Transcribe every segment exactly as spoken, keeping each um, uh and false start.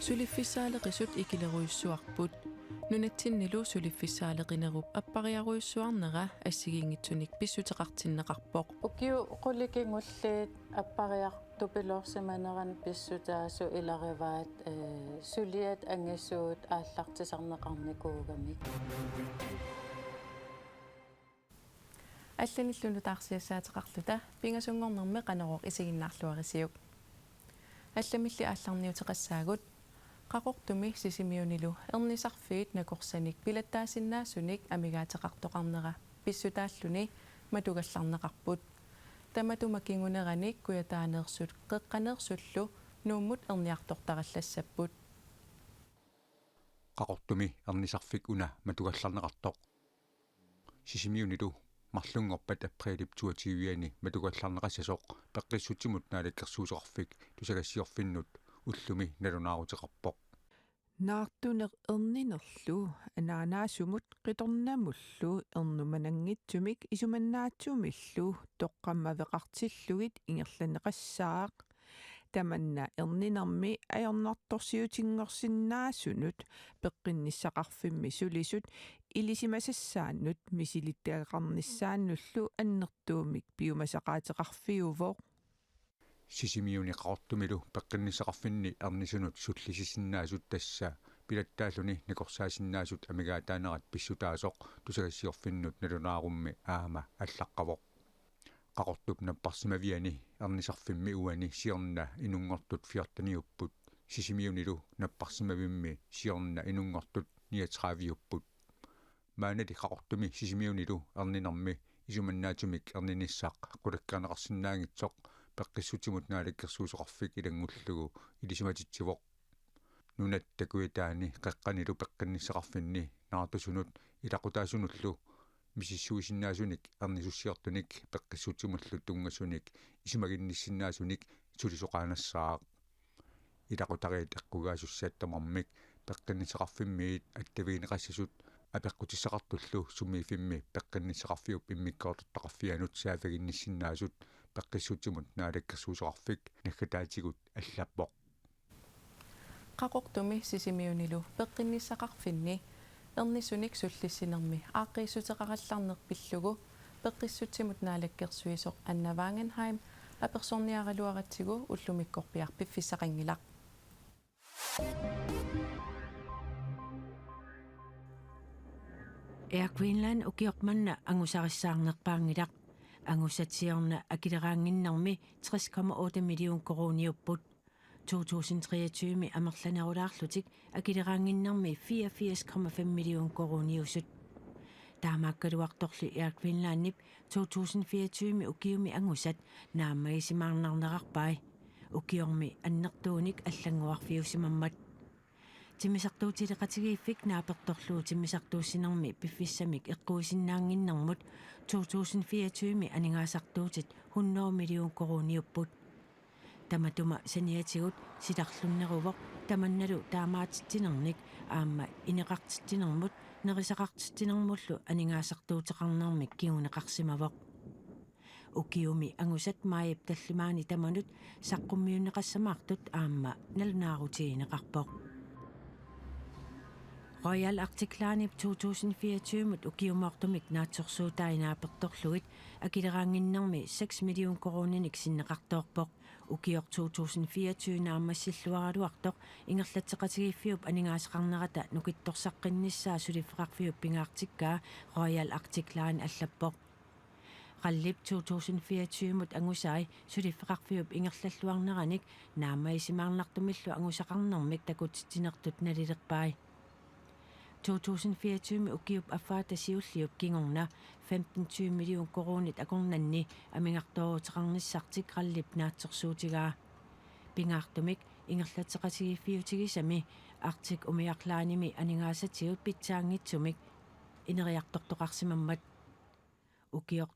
Suliffissaaleqisut ikilerujussuarput. Nunatsinnilu suliffissaaleqinerup appariarujussuarnera assigiinngitsunik pissuteqartinneqarpoq. Ukiut qulit kingulliit appariartupiloorsimaneranni pissutaasut ilagivaat, ee, suliat angisuut aallartisarneqarnikuugamik. Allanillu nutaarsiassaateqarluta pingasunngornermi Qanorooq isiginnaarluarisiuk. Allamilli aallarniuteqassaagut. Qaqortumi Sisimiunilu ernisarfiit nakorsanik pilattaasinnaasunik amigaateqartoqarnera pissutaalluni matugallarneqarput. Tamatuma kinguneranik kujataaneersut qeqqaneersullu Nuummut erniartortarallassapput. Qaqortumi ernisarfik una matugallarneqartoq Sisimiunilu marlunngorpat aprilip toogtyve-ani matugallarneqassasoq Peqqissutsimut Naalakkersuisoqarfik tusagassiorfinnut ullumi nalunaaruteqarpoq. Naartuneq erninerlu anaanaasumut qitornamullu ernumananngitsumik isumannaatsumillu toqqammaveqartillugit ingerlanneqassaaq. Tamanna erninermi ajornartorsiutinngorsinnaasunut peqqinnissaqarfimmi sulisut ilisimasassaannut misilittagaqarnissaannullu annertuumik piumasaqaateqarfiuvoq. Sisimiuni Qaqortumilu peqqinnissaqarfinni ernisunut sullissisinnaasut tassa pilattaalluni nakorsaasinnaasut amigaataanerat pissutaasoq tusagassiorfinnut nalunaarummi aamma allaqqavoq. Qaqortup napparsimaviani ernisarfimmi uani siorna inunngortut fjorteniupput, Sisimiunilu napparsimavimmi siorna inunngortut niogtrediviupput. Maanali Qaqortumi Sisimiunilu erninermi isumannaatsumik erninissaq qulakkeerneqarsinnaanngitsoq Peqqissutsimut Naalakkersuisoqarfik ilanngullugu ilisimatitsivoq. Nunatta kujataani qeqqanilu peqqinnissaqarfinni naartusunut ilaqutaasunullu misissuisinnaasunik ernisussiortunik peqqissutsimullu tunngasunik isumaginnissinnaasunik sulisoqaanassaaq. Ilaqutariit eqqugaasussat tamarmik peqqinnissaqarfimmiit attavigineqassasut apeqqutissaqartullu sumiiffimmi peqqinnissaqarfiup immikkoortortaqarfianut saaffiginnissinnaasut Peqqissutsimut Naalakkersuisoqarfik naggataatigut allappoq. Qaqortumi Sisimiunilu peqqinnissaqarfinni ernisunik sullissinermi aaqqiissuteqarallarneq pillugu Peqqissutsimut Naalakkersuisoq Anna Wangenheim apersorniaraluaratsigu ullumikkorpiaq piffissaqanngilaq. Air Greenland ukioq manna angusarissaarnerpaanngilaq. Angusat siorna akileraannginnermi tres komma otte million koruuniupput. To tusind treogtyve amerlanerulaarlutik akileraannginnermi fireogfirs komma fem million koruuniusut. Taamaakkaluartorli Air Greenlandip to tusind fireogtyve ukiumi angusat naammagisimaarnarnerarpai. Ukiormi annertuunik allanngorarfiusimammat. Timmisartuutileqatigiiffik naapertorlugu timmisartuussinermi piffissamik eqquisinnaannginnermut to tusind fireogtyve aningaasartuutit hundrede million koruuniupput. Tamatuma saniatigut silarlunneruvoq tamannalu taamaatitsinernik aamma ineqartitsinermut nerisaqartitsinermullu aningaasartuuteqarnermik kinguneqarsimavoq. Ukiumi angusat maajip tallimaani tamanut saqqummiunneqassamaartut aamma nalunaarutigineqarpoq. Royal Arctic Linep to tusind fireogtyve ukiumoortumik naatsorsuutai naapertorlugit akileraannginnermi seks million koruuninik sinneqartoorpoq. Ukioq to tusind fireogtyve naammassilluaraluartoq ingerlatseqatigiiffiup aningaasaqarnerata nukittorsaqqinnissaa suliffeqarfiup pingaartikkaa Royal Arctic Line allappoq. Qallip to tusind fireogtyve angusai suliffeqarfiup ingerlalluarneranik naammagisimaarnartumillu angusaqarnermik takutitsinertut nalilerpai. To tusind fireogtyve ukiup affaata siulliup kingorna femten tyve million koruunit akornanni amigartooruteqarnissartik Qallip naatsorsuutigaa. Pingaartumik ingerlatseqatigiiffiutigisami Arctic Umiaq Linemi aningaasatigut pitsaanngitsumik ineriartortoqarsimammat. Ukioq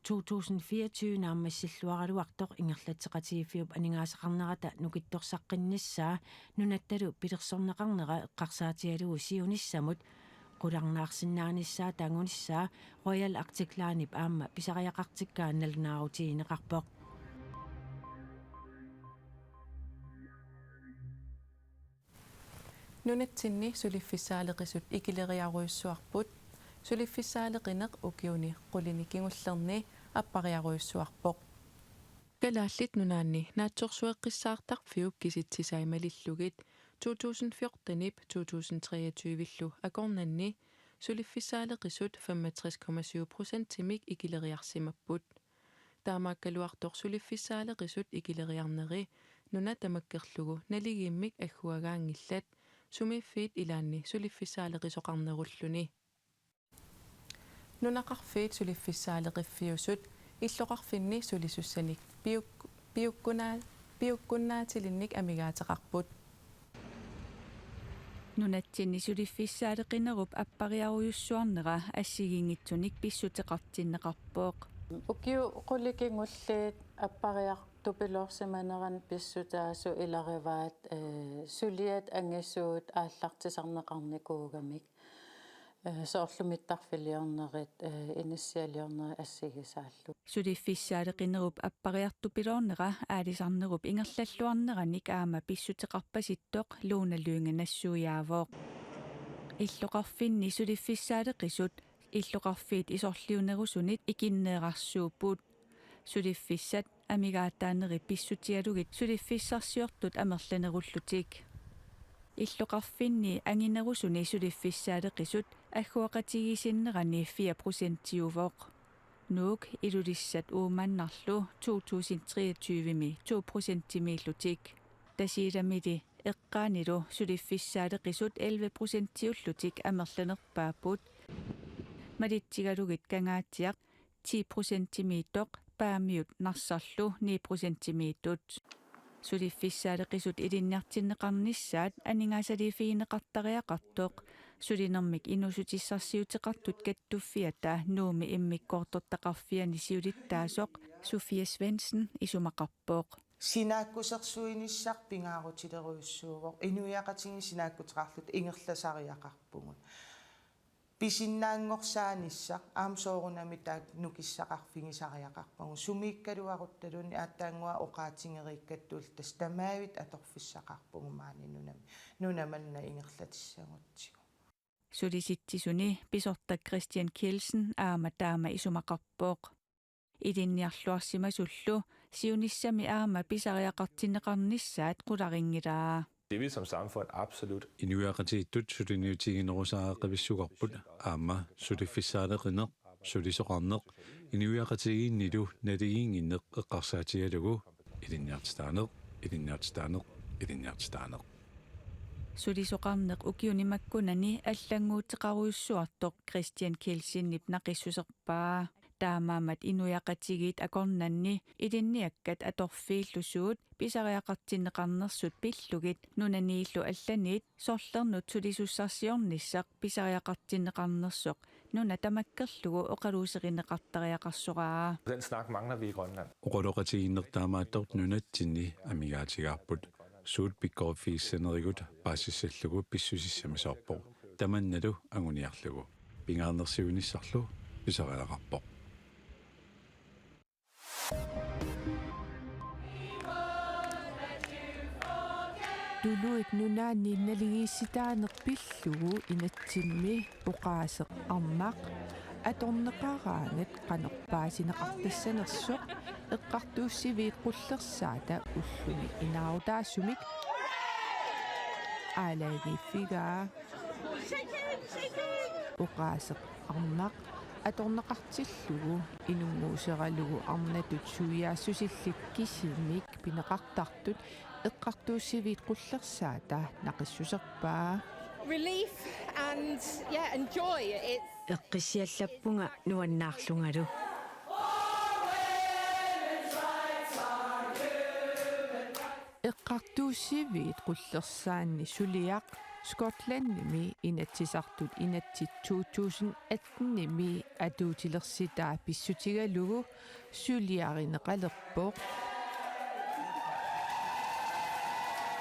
to tusind fireogtyve naammassilluaraluartoq ingerlatseqatigiiffiup aningaasaqarnerata nukittorsaqqinnissaa nunattalu pilersorneqarnera eqqarsaatigalugu siunissamut qularnaarsisinnaanissaata angunissaa Royal Arctic Linep aamma pisariaqartikkaa nalunaarutigineqarpoq. Nunatsinni suliffissaaleqisut ikileriarujussuarput, suliffissaaleqineq ukiuni qulini kingullerni appariarujussuarpoq. Kalaallit Nunaanni Naatsorsueqqissaartarfiup kisitsisai malillugit to tusind fjortenip to tusind treogtyve-llu akornanni suliffissaaleqisut femogtres komma syv procentimik ikileriarsimapput. Taamaakkaluartoq suliffissaaleqisut ikileriarneri nuna tamakkerlugu naligiimmik agguagaanngillat, sumiiffiit ilaanni suliffissaaleqisoqarnerulluni. Nunaqarfiit suliffissaaleqiffiusut illoqarfinni sulisussanik piuk-, piukkuna-, piukkunnaatilinnik amigaateqarput. Nunatsinni suliffissaaleqinerup appariarujussuarnera assigiinngitsunik pissuteqartinneqarpoq. Ukiut qulit kingulliit appariartupiloorsimanerannut pissutaasut ilarivaat, eh, suliat angisuut aallartisarneqarnikuugamik. Eh, soorlu mittarfiliornerit, eh, inissialiornerit assigisaallu. Suliffissaaleqinerup appariartupiloornera aalisarnerup ingerlalluarneranik aamma pissuteqarpasittoq Luna Lynge nassuiaavoq. Illoqarfinni suliffissaaleqisut illoqarfiit isorliunerusunit ikinneerarsuupput. Suliffissat amigaataanerit pissutigalugit suliffissarsiortut amerlanerullutik. Illoqarfinni anginerusuni suliffissaaleqisut agguaqatigiissinnerani fire procentiuvoq. Nuuk, Ilulissat Uummannarlu to tusind treogtyve-mi to procentimiillutik. Tasiilamili eqqaanilu suliffissaaleqisut elleve procentiullutik amerlanerpaapput. Malitsigalugit Kangaatsiaq ti procentimiittoq, Paamiut Narsarlu ni procentimiittut. Suliffissaaleqisut ilinniartinneqarnissaat aningaasaliiffigineqartariaqartoq sulinermik inuussutissarsiuteqartut kattuffiata Nuummi immikkoortortaqarfiani siulittaasoq Sofia Svendsen isumaqarpoq. Sinaakkusersuinissaq pingaarutilerujussuuvoq, inuiaqatigiit sinaakkuteqarluta ingerlasariaqarpugut. Pisinnaanngorsaanissaa aamma soorunami taakku nukissaqarfigisariaqarpagut. Sumiikkaluaruttaluunniit aatsaannguaq oqaatigeriikkattuullu tassa tamaavik atorfissaqarpugut maani nunami. Nuna manna ingerlatissagutsigu. Sulisitsisuni pisortaq Christian Kielsen aamma taama isumaqarpoq. Ilinniarluarsimasullu siunissami aamma pisariaqartinneqarnissaat qularinngilara. Det vil som samfund absolut. Inuiaqatigiittut suliniutiginerusariaqavissugarput aamma suliffissaaleqineq, sulisoqarneq, inuiaqatigiinnilu naligiinnginneq eqqarsaatigalugu ilinniartitaaneq, ilinniartitaaneq, ilinniartitaaneq. Sulisoqarneq ukiuni makkunani allannguuteqarujussuartoq Christian Kielsenip naqissuserpaa. Taamaammat inuiaqatigiit akornanni ilinniakkat atorfiillu suut pisariaqartinneqarnersut pillugit nunaniillu allaniit sorlernut sulisussarsiornissaq pisariaqartinneqarnersoq nuna tamakkerlugu oqaluuserineqartariaqarsoraa. Den snak mangler vi i Grønland. Oqaloqatigiinneq taamaattoq nunatsinni amigaatigaarput. Suut pikkoriffigissanerigut paasissallugu pissusissamisoorpoq. Tamannalu anguniarlugu. Pingaarnersiuinissarlu pisariaqarpoq. Tuluit Nunaanni naligiissitaaneq pillugu inatsimmi oqaaseq arnaq atorneqaraangat qanoq paasineqartassanersoq eqqartuussiviit qullersaata ulluni inaarutaasumik aalajangiiffigaa. Oqaaseq arnaq atorneqartillugu inunnguuseralugu arnatut suiaassusillit kisimik pineqartartut eqqartuussiviit qullersaata naqissuserpaa. Relief and, yeah, and joy. It's Eqqissiallappunga nuannaarlungalu. Eqqartuussiviit qullersaanni suliaq Skotlandimi Inatsisartut inatsit to tusind atten-imi atuutilersitaa pissutigalugu suliarineqalerpoq.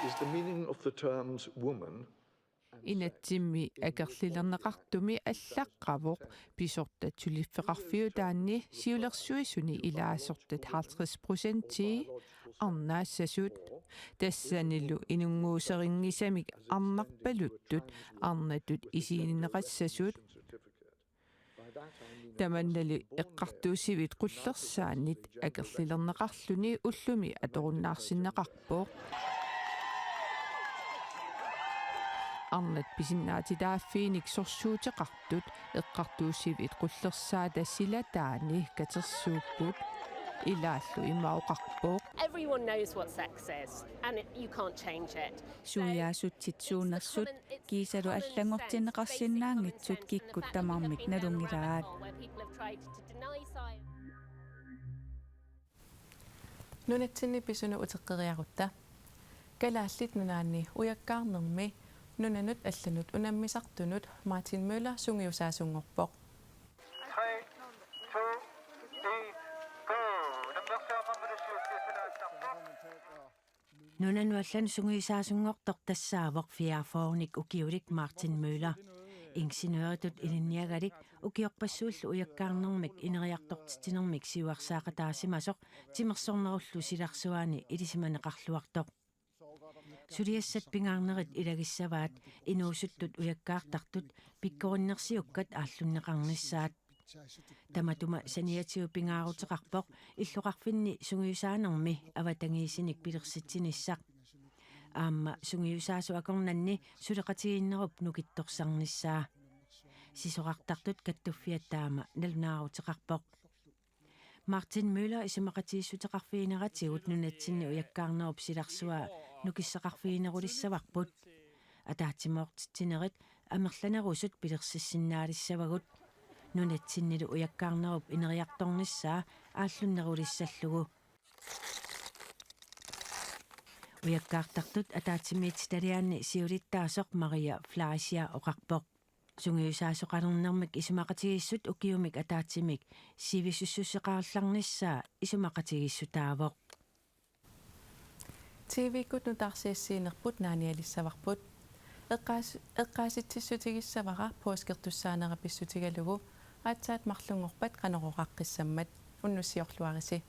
Is the meaning of the terms woman and sex. Inatsimmi akerlilerneqartumi allaqqavoq pisortat suliffeqarfiutaanni siulersuisuni ilaasortat halvtreds procentii arnaassasut, tassanilu inunnguuserinngisamik arnarpaluttut arnatut isigineqassasut. Tamannali eqqartuussivit qullersaannit akerlilerneqarluni ullumi atorunnaarsinneqarpoq. Arnat pisinnaatitaaffiinik sorsuuteqartut eqqartuussivit qullersaata silataani katersuupput, ilaallu ima oqarpoq: Everyone knows what sex is, and it, you can't change it. Suiaasutsit suunersut kiisalu allanngortinneqarsinnaanngitsut kikkut tamarmik nalunngilaat. Nunatsinni pisunut uteqqeriarutta. Kalaallit Nunaanni ujakkaarnermi nunanut allanut unammisartunut Martin Møller sungiusaasunngorpoq. Three, two, one, go. Nunanut allanut sungiusaasunngortoq tassaavoq fireogfyrrenik ukiulik Martin Møller. Ingeniøritut ilinniagalik ukiorpassuillu ujakkaarnermik ineriartortitsinermik siuarsaaqataasimasoq timersornerullu silarsuaani ilisimaneqarluartoq. Suliassat pingaarnerit ilagissavaat inuusuttut ujakkaartartut pikkorinnersiukkat aallunneqarnissaat. Tamatuma saniatigut pingaaruteqarpoq illoqarfinni sungiusaanermi avatangiisinik pilersitsinissaq. Aamma sungiusaasut akornanni suleqatigiinnerup nukittorsarnissaa. Sisorartartut kattuffiat taama nalunaaruteqarpoq. Martin Møller isumaqatigiissuteqarfigineratigut nunatsinni ujakkaarnerup silarsua nukissaqarfiginerulissavarput. Ataatsimoortitsinerit amerlanerusut pilersissinnaalissavagut. Nunatsinnilu ujakkaarnerup ineriartornissaa aallunnerulissallugu. Ujakkaartartut ataatsimiititaliaanni siulittaasoq Maria Fleischer oqarpoq: Sungiusaasoqalernermik isumaqatigiissut ukiumik ataatsimik sivisussuseqarallarnissaa isumaqatigiissutaavoq. T V-kkut nutaarsiassiinerput naanialissavarput. Eqqaas-, eqqaasitsissutigissavara pooskertussaanera pissutigalugu, aatsaat marlunngorpat Qanorooqqissammat. Unnussiorluarisi.